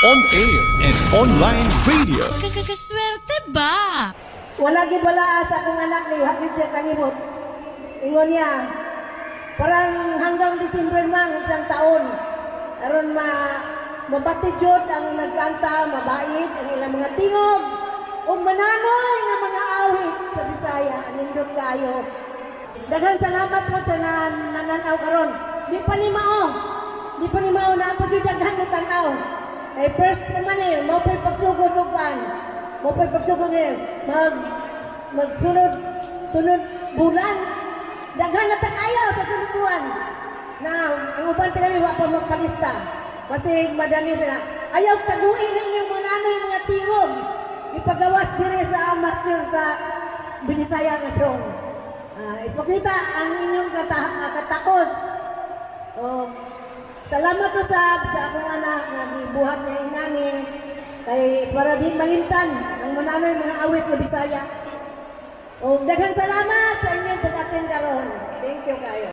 On air and online radio. Kaswerte ba? Wala gid wala sa akong anak ni wa gid siya kalimot. Ingon niya, parang hanggang December man isang taon. Aron mabati jud ang nagkanta, mabait ang ilang mga tingog ug mananoy nga mga awit sa Bisaya, nindot kayo. Daghan salamat po sa nananaw karon. Di pa ni mao. Di pa ni mao na ako jud daghan mo tan-aw. Eh first pa man eh, mao pa'y pagsugod og kan. Mao pa'y pagsugod eh, magsunod sunod bulan. Daghan na ta kayo sa sunod buwan. Na ang uban tingali wa pa magpalista. Kasi madani sila. Ayaw taguin ang inyong mga ano yung mga tingog. Ipagawas diri sa amateur sa Binisaya nga song. Ipakita ang inyong katakos. Oh, salamat usab sa akong anak nga gibuhat niya ingani kay para di malimtan ang mananoy mga awit nga Bisaya. O daghan salamat sa inyong pag-attend karon. Thank you kayo.